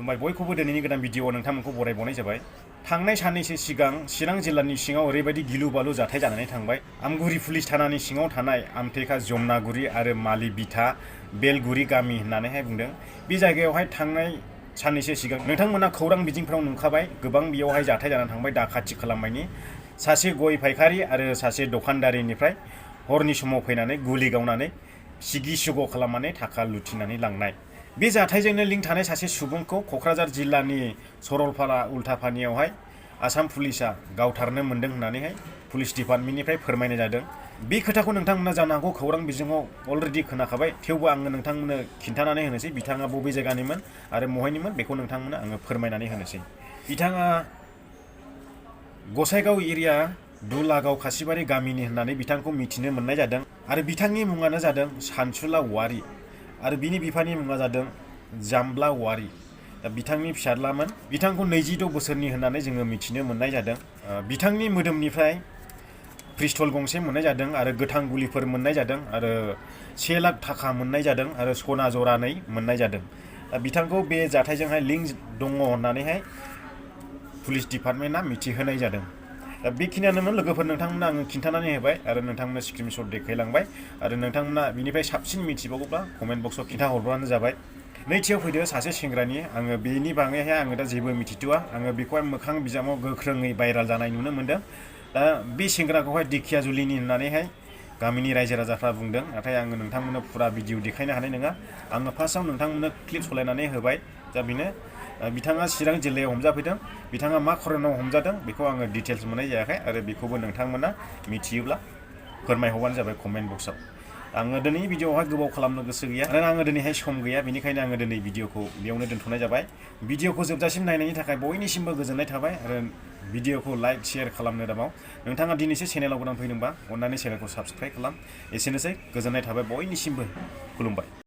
खुलुमबाय बयखौबो दिनैनि गोदान भिडिअआव नोंथांमोनखौ बरायबावनाय जाबाय। थांनाय साननैसो सिगां चिरां जिल्लानि सिङाव ओरैबायदि गिलु बालु जाथाय जानानै थांबाय। आमगुरि पुलिस थानानि सिङाव थानाय आमटेका जमनागुरि आरो मालि बिथा बेलगुरि गामि होननानैहाय बुंदों। बे जायगायावहाय थांनाय साननैसो सिगां नोंथांमोना खौरां बिजोंफ्राव नुखाबाय, गोबां बेयावहाय जाथाय जानानै थांबाय दाखाथि खालामनायनि। सासे गय फायखारि आरो सासे दखानदारिनिफ्राय हरनि समाव फैनानै गुलि गावनानै सिगि सुग' खालामनानै थाखा लुथिनानै लांनाय। बे जाथायजोंनो लिंक थानाय सासे सुबुंखौ क'क्राझार जिल्लानि सरलपारा उल्टापानियावहाय आसाम पुलिसा गावथारनो मोन्दों होननानैहाय पुलिस डिपार्टमेन्टनिफ्राय फोरमायनाय जादों। बे खोथाखौ नोंथांमोना जानो हागौ खौरां बिजोङाव अलरेडि खोनाखाबाय, थेवबो आङो नोंथांमोननो खिन्थानानै होनोसै बिथाङा बबे जायगानिमोन आरो बहायनिमोन बेखौ नोंथांमोननो आङो फोरमायनानै होनोसै। बिथाङा गसाइगाव एरिया दुलागाव खासिबारि गामिनि होननानै बिथांखौ मिथिनो मोननाय जादों आरो बिथांनि मुङानो जादों सानसुला औवारि आरो बिनि बिफानि मुङा जादों जाम्ब्ला औवारि। दा बिथांनि फिसाज्लामोन। बिथांखौ 26 बोसोरनि होननानै जोङो मिथिनो मोननाय जादों। बिथांनि मोदोमनिफ्राय पिस्तल गंसे मोननाय जादों आरो गोथां गुलिफोर मोननाय जादों आरो 1 लाख थाखा मोननाय जादों आरो सना जरानै मोननाय जादों। दा बिथांखौ बे जाथायजोंहाय लिंक दङ होननानैहाय पुलिस डिपार्टमेन्टआ मिथिहोनाय जादों। दा बेखिनियानोमोन लोगोफोर, नोंथांमोना आङो खिन्थानानै होबाय आरो नोंथांमोना स्क्रिनशट देखायलांबाय आरो नोंथांमोना बिनिफ्राय साबसिन मिथिबावोब्ला कमेन्ट बक्सआव खिन्थाहरबानो जाबाय। नैथियाव फैदो सासे सेंग्रानि, आङो बेनि बागैहाय आङो दा जेबो मिथिथ'वा। आङो बेखौहाय मोखां बिजाबाव गोख्रोङै भाइराल जानाय नुनो मोन्दों। दा बे सेंग्राखौहाय दिखियाजुलिनि होननानैहाय गामिनि रायजो राजाफ्रा बुंदों, नाथाय आङो नोंथांमोननो फुरा भिडिअ देखायनो हानाय नङा। आङो फार्स्टआव नोंथांमोननो क्लिप सलायनानै होबाय। दा बेनो बिथाङा चिरां जिल्लायाव हमजाफैदों। बिथाङा मा खारनाव हमजादों बेखौ आङो डिटेल्स मोननाय जायाखै आरो बेखौबो नोंथांमोना मिथियोब्ला फोरमायहरबानो जाबाय कमेन्ट बक्सआव। आङो दिनैनि भिडिअआवहाय गोबाव खालामनो गोसो गैया आरो आङो दिनैहाय सम गैया, बेनिखायनो आङो दिनै भिडिअखौ बेयावनो दोनथ'नाय जाबाय। भिडिअखौ जोबजासिम नायनायनि थाखाय बयनिसिमबो गोजोननाय थाबाय आरो भिडिअखौ लाइक शेयार खालामनो दाबाव। नोंथाङा दिनैसो चेनेलाव गोदान फैदोंबा अन्नानै चेनेलखौ साबस्क्राइब खालाम। एसेनोसै, गोजोननाय थाबाय बयनिसिमबो। खुलुमबाय।